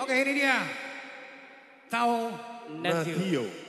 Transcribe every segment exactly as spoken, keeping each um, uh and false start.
Oke, ini dia. Tao na tio.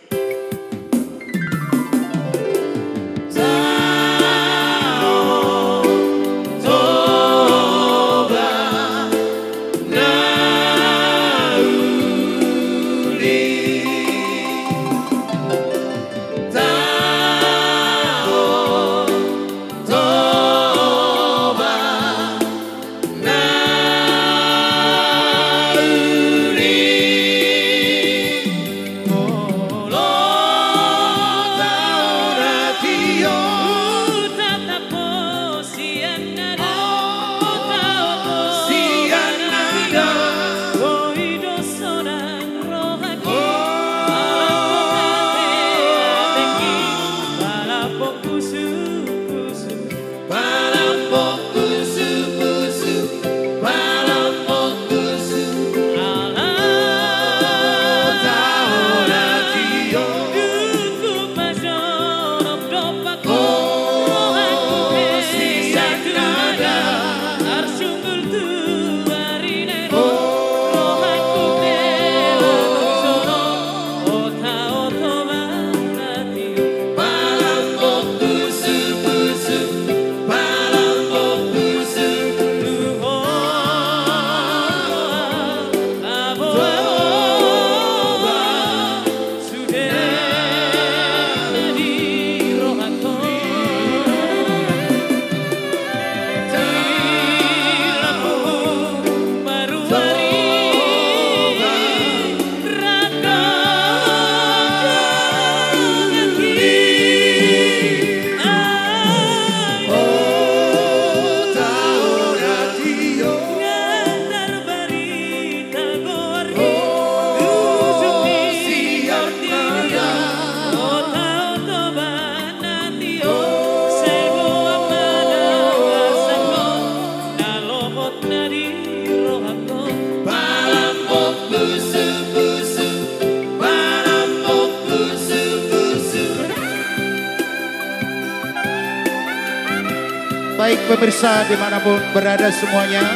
Baik pemirsa dimanapun berada semuanya,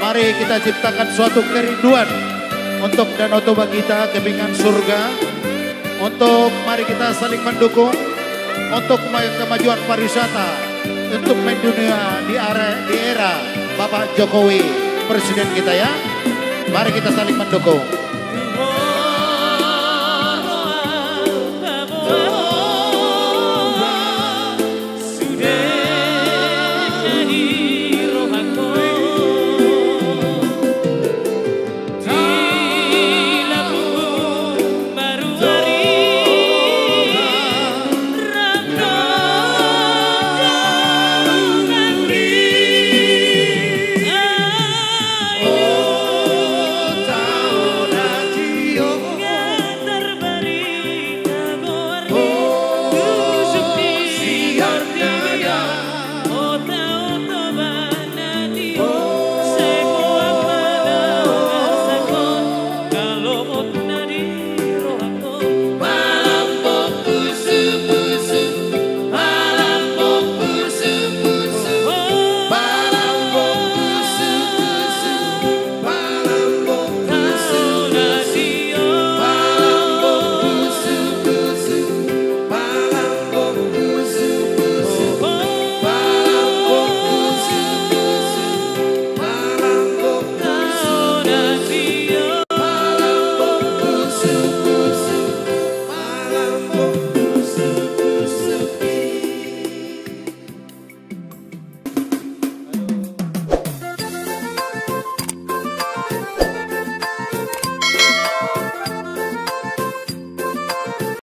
mari kita ciptakan suatu kerinduan untuk Danau Toba kita, kepingan surga. Untuk mari kita saling mendukung untuk ma-, kemajuan pariwisata untuk mendunia di era, di era Bapak Jokowi Presiden kita ya. Mari kita saling mendukung.